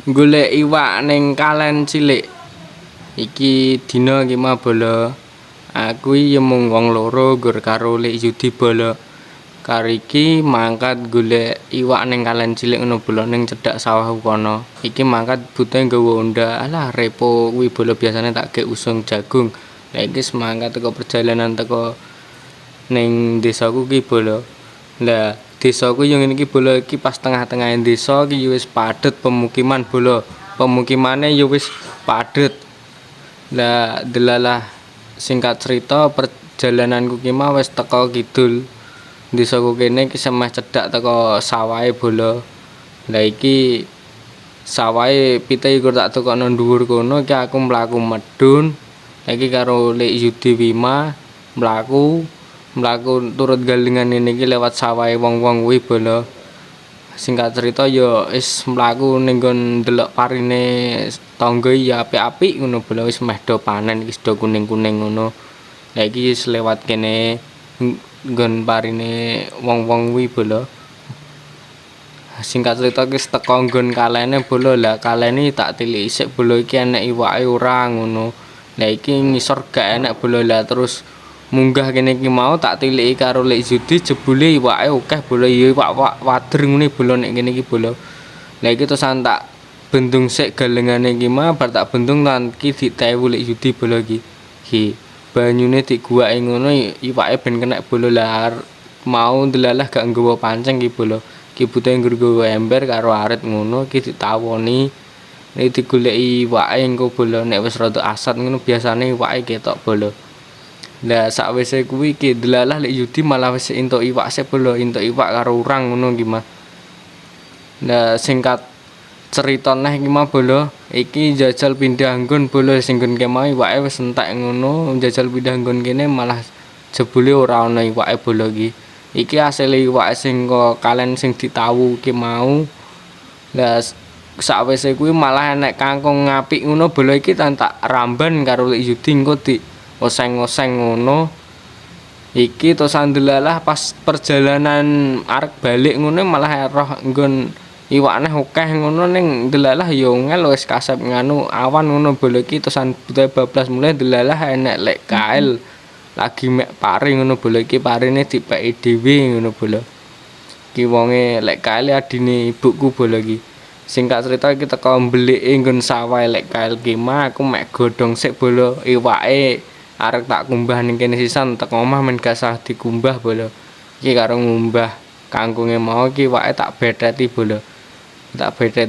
Golek iwak ning kalen cilik. Iki dina iki mah, bala. Aku iki ya mung wong loro nggur karo Lek Yudi, bala. Karo iki mangkat golek iwak ning kalen cilik ngono, bala, ning cedhak sawahku kono. Iki mangkat butuhe nggawa onda. Alah, repo kuwi, bala, biasane tak gek usung jagung. Lah, iki mangkat teko perjalanan teko ning desaku ki, bala. Lah, desaku yo ngene iki, bala, iki pas tengah-tengahe desa iki wis padhet pemukiman, bala. Pemukimane yo wis padhet. Lah, delalah singkat cerita perjalananku ki mau wis teko kidul. Desaku kene iki semeh cedhak teko sawahe, bala. Lah, iki sawahe pite iku tak tukokno dhuwur kono, iki aku mlaku medhun. Lah, iki karo Lek Yudi Wima mlaku mlaku turut galengan ngene iki lewat sawahe wong-wong kuwi, bala. Singkat cerita ya wis mlaku ning nggon ndelok parine tangga ya apik-apik ngono, bala, wis meh do panen iki, do kuning-kuning ngono. Lah, iki wis lewat kene nggon parine wong-wong kuwi, bala. Singkat cerita wis teko nggon kalene, bala. Lah, kalene tak tiliki sik, bala, iki enek iwake ora ngono. Lah, iki ngisor gak enek, bala. Lah, terus munggah kene iki mau tak tiliki karo Lek Yudi, jebule iwake akeh, bala, ya iwak wader ngene, bala, nek kene iki, bala. Lah, iki terusan tak bendung sik galengane iki mah, bar tak bendung lan iki ditewu Lek Yudi, bala, iki. Iki banyune diguwake ngono iwake ben kenek, bala. Lah, mau delalah gak nggawa pancing iki, bala. Iki butuhe nggur nggawa ember karo arit ngono, iki ditawoni. Nek digoleki iwake engko, bala, nek wis rada asat ngono biasane iwake ketok, bala. Lah, sakwise kuwi iki delalah Lek Yudi malah wis entuk iwak sik, bala, entuk iwak karo urang ngono iki mah. Lah, singkat cerita neh iki mah, bala, iki jajal pindah nggon, bala, sing nggon kemah iwake wis entek ngono, jajal pindah nggon kene malah jebule ora ana iwake, bala, iki. Iki asile iwake sing kok kalen sing ditawu iki mau. Lah, sakwise kuwi malah enek kangkung ngapik ngono, bala, iki tak ramban karo Lek Yudi engko di oseng-oseng ngono. Iki terusan delalah pas perjalanan arek balik ngono malah roh nggon iwak neh akeh ngono, ning delalah ya ngel wis kasep nganu awan ngono, bala, iki terusan butuhe bablas mulih, delalah enek Lek Kael lagi mek pare ngono, bala, iki parene dipeki dhewe ngono, bala. Iki wonge Lek Kael adine ibuku, bala, iki. Singkat cerita iki teko mbelike nggon sawah Lek Kael ki mah aku mek godhong sik, bala, iwake arek tak kumbah ning kene sisan teko omah men gak sah dikumbah, bala. Iki karo ngumbah kangkunge mau iki iwake tak betheti, bala. Tak betheti.